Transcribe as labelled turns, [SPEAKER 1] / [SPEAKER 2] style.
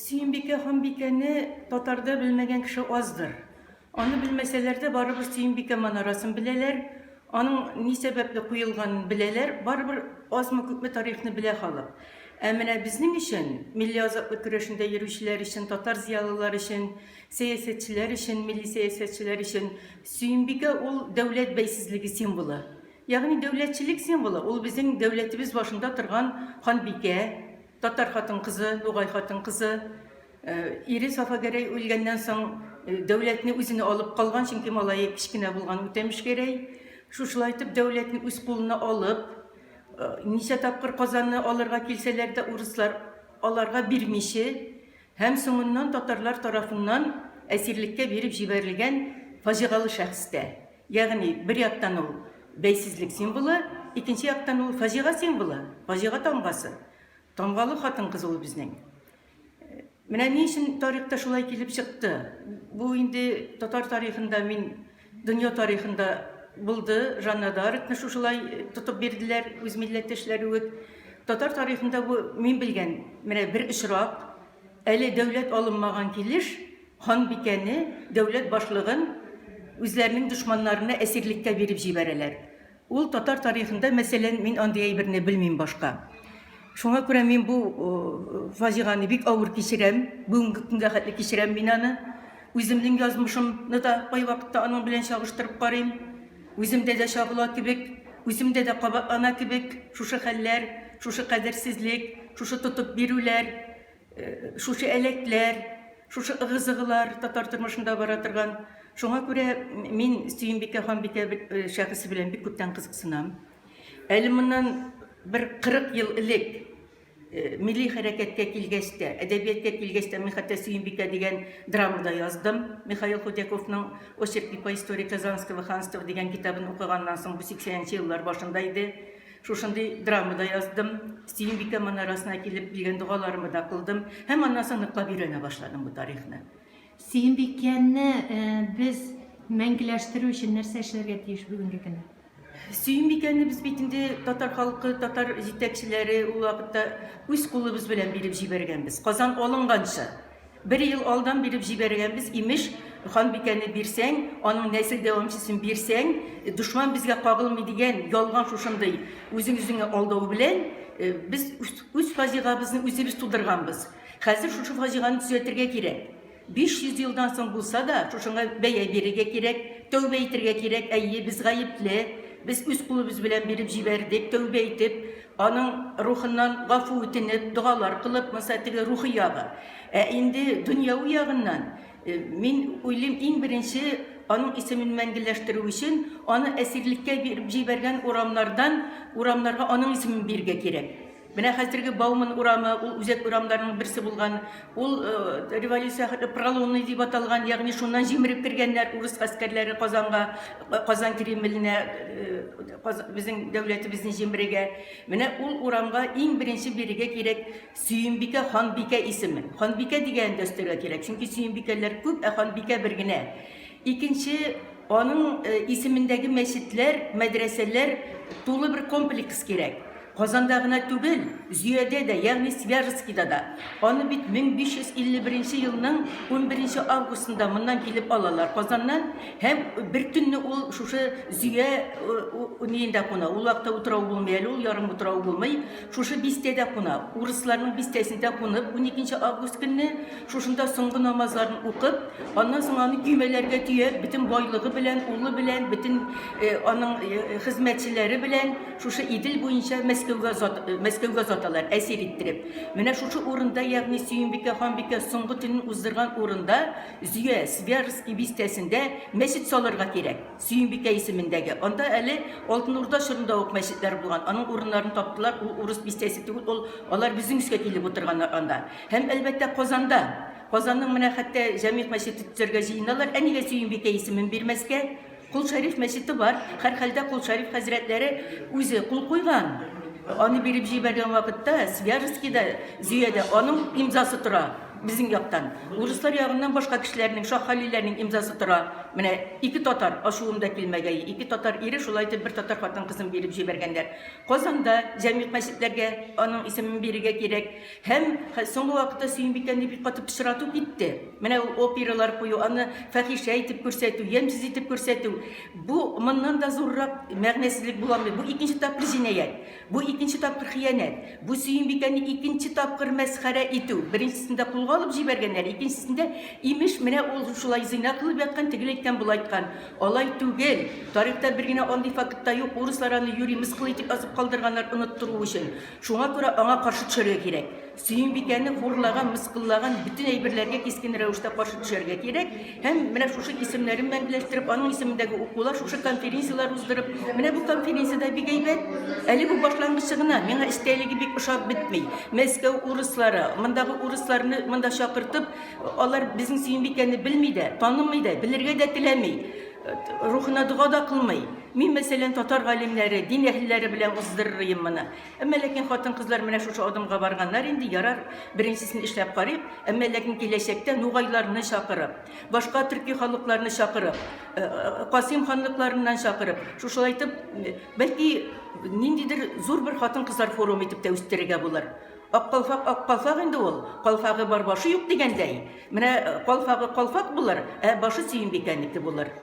[SPEAKER 1] Сөембикә ханбикәне татарда белмәгән кеше аздыр. Аны белмәсәләр дә, барыбер Сөембикә манарасын беләләр, аның ни сәбәпле куелганын беләләр, барыбер азмы-күпме тарихны белә халык. Ә менә безнең өчен, милли азатлык көрәшендә йөрүчеләр өчен, татар зыялылар өчен, сәясәтчеләр өчен, милли сәясәтчеләр өчен Сөембикә ул дәүләт бәйсезлеге символы. Ягъни дәүләтчелек символы, ул безнең дәүләтебез башында торган ханбикә, татар хатын-кызы, нугай хатын-кызы. Ире Сафа Гәрәй үлгәннән соң дәүләтне үзенә алып калган, чөнки малае кечкенә булган Үтәмеш Гәрәй. Шушылай итеп дәүләтне үз кулына алып, ничә тапкыр Казанны алырга килсәләр дә, урыслар аларга бирмиче һәм соңыннан татарлар тарафыннан әсирлеккә биреп җибәрелгән фаҗигалы шәхес тә. Ягъни, бер яктан ул бәйсезлек символы, икенче яктан ул фаҗига символы, фаҗига тамгасы. Тамгалы хатын-кыз ул безнең. Менә ни өчен тарихта шулай килеп чыкты? Бу инде татар тарихында мин дөнья тарихында булды. Жанна д'Аркны шушылай тотып бирделәр, үз милләттәшләре үк. Татар тарихында бу мин белгән менә бер очрак. Әле дәүләт алынмаган килеш ханбикәне, дәүләт башлыгын үзләренең дошманнарына әсирлеккә биреп җибәрәләр. Ул татар тарихында, мәсәлән, мин андый әйберне белмим башка. Шуңа күрә мин бу фаҗигане бик авыр кичерәм, бүгенге көнгә хәтле кичерәм мин аны. Үземнең язмышымны да кайвакытта аның белән чагыштырып карыйм. Үземдә дә чагыла кебек, үземдә дә кабатлана кебек шушы хәлләр, шушы кадерсезлек, шушы тотып бирүләр. Шушы әләкләр, шушы ыгы-зыгылар татар тормышында бара торган. Шуңа күрә мин Сөембикә ханбикә шәхесе белән бик күптән кызыксынам. Әле моннан бер 40 ел элек милли хәрәкәткә килгәч тә, әдәбиятка килгәч тә, мин хәтта Сөембикә дигән драма да яздым. Михаил Худяковның Очерки по истории Казанского ханства дигән китабын укыганнан соң, бу 80 нче еллар башында иде. Шушындый драма да яздым, Сөембикә манарасына килеп дигән догаларымы да кылдым һәм аннан соң ныклап өйрәнә башладым бу тарихны.
[SPEAKER 2] Сөембикәне без мәңгеләштерү өчен нәрсә эшләргә тиеш бүгенге көндә?
[SPEAKER 1] Сөембикәне без бит инде татар халкы, татар җитәкчеләре ул вакытта үз кулыбыз белән биреп җибәргәнбез. Казан алынганчы. Бер ел алдан биреп җибәргәнбез, имеш, ханбикәне бирсәң, аның нәсел дәвамчысын бирсәң, дошман безгә кагылмый дигән ялган шушындый үзең-үзеңә алдау белән без үз фаҗигабызны үзебез тудырганбыз. Хәзер шушы фаҗиганы төзәтергә кирәк. 500 елдан соң булса да, шушыңа бәя бирергә кирәк, тәүбә итергә кирәк, әйе, без гаепле, без үз кулыбыз белән биреп җибәрдек, тәүбә итеп, аның рухыннан гафу үтенеп, догалар кылып, монысы теге рухи ягы. Ә инде дөньяви ягыннан, мин уйлыйм, иң беренче аның исемен мәңгеләштерү өчен, аны әсирлеккә биреп җибәргән урамнардан, урамнарга аның исемен бирергә кирәк. Менә хәзерге Бауман урамы, ул үзәк урамнарның берсе булган, ул революция Проломный дип аталган, ягъни шуннан җимереп кергәннәр урыс гаскәрләре Казанга, Казан Кремленә, безнең дәүләтебезне җимерергә. Менә ул урамга иң беренче бирергә кирәк Сөембикә ханбикә исемен. Ханбикә дигәнен дә өстәргә кирәк, чөнки сөембикәләр күп, ә ханбикә бер генә. Икенче, аның исемендәге мәчетләр, мәдрәсәләр тулы бер комплекс кирәк. Казанда гына түгел, Зөядә дә, ягъни Свияжскида да. Аны бит 1551 елның 11 августында моннан килеп алалар Казаннан һәм бер төнне ул шушы Зөя ниендә куна. Ул вакытта утрау булмый әле, ул ярым утрау булмый. Шушы бистәдә куна. Урысларның бистәсендә кунып, 12 август көнне шушында соңгы намазларын укып, аннан соң аны көймәләргә төяп, бөтен байлыгы белән, улы белән, бөтен аның хезмәтчеләре белән шушы Идел буенча Мәскәүгә озат, Мәскәүгә озаталар, әсир иттереп. Менә шушы урында, ягъни Сөембикә ханбикә соңгы төнен уздырган урында, Зөя, Свияжский бистәсендә мәчет салырга кирәк. Сөембикә исемендәге. Анда әле Алтын Урда чорында ук мәчетләр булган. Аның урыннарын таптылар. Ул урыс бистәсе түгел, ул алар безнең өскә килеп утырганнар анда. Һәм, әлбәттә, Казанда. Казанның менә хәтта Җәмигъ мәчете төзергә җыеналар. Ә нигә Сөембикә исемен бирмәскә? Кол Шәриф мәчете бар. Һәрхәлдә Кол Шәриф хәзрәтләре үзе кул куйган. Аны биреп җибәргән вакытта Свияжскида, Зөядә аның имзасы тора. Безнең яктан. Урыслар ягыннан башка кешеләрнең, Шаһгалиләрнең имзасы тора. Менә ике татар, ачуым да килмәгәе, ике татар ире шулай итеп бер татар хатын-кызын биреп җибәргәннәр. Казанда җәмигъ мәчетләргә аның исемен бирергә кирәк. Һәм соңгы вакытта Сөембикәне бик каты пычрату китте. Менә ул опералар кую, аны фәхишә итеп күрсәтү, ямьсез итеп күрсәтү. Бу моннан да зуррак мәгънәсезлек була алмый. Бу икенче тапкыр җинаять. Бу икенче тапкыр хыянәт. Бу Сөембикәне икенче тапкыр мәсхәрә итү. Беренчесендә кулга алып җибәргәннәр, икенчесендә, имеш, менә ул шулай зина кылып яткан, тегеләй әйткән, болай әйткән. Алай түгел. Тарихта бер генә андый факт та юк. Урыслар аны юри мыскыл итеп язып калдырганнар оныттыру өчен. Шуңа күрә аңа каршы төшәргә кирәк. Сөембикәне хурлаган, мыскыллаган бөтен әйберләргә кискен рәвештә каршы төшәргә кирәк. Һәм менә шушы исемнәрен мәңгеләштереп, аның исемендәге укулар, шушы конференцияләр уздырып, менә бу конференция дә бик әйбәт. Әле бу башлангычы гына, миңа эчтәлеге бик ошап бетми. Мәскәү урыслары, мондагы урысларны монда чакыртып, алар безнең Сөембикәне белми дә, танымый да, белергә дә теләми. Рухына дога да кылмый. Мин, мәсәлән, татар галимнәре, дин әһелләре белән уздырырыем моны. Әмма ләкин хатын-кызлар менә шушы адымга барганнар инде, ярар, беренчесен эшләп карыйк, әмма ләкин киләчәктә нугайларны чакырып, башка төрки халыкларны чакырып, Касыйм ханлыкларыннан чакырып, шушылайтып, бәлки, ниндидер зур бер хатын-кызлар форумы итеп тә үстерергә булыр. Ак калфак ак калфак инде ул, калфагы бар, башы юк дигәндәй. Менә калфагы калфак булыр, ә башы Сөембикәнеке булыр.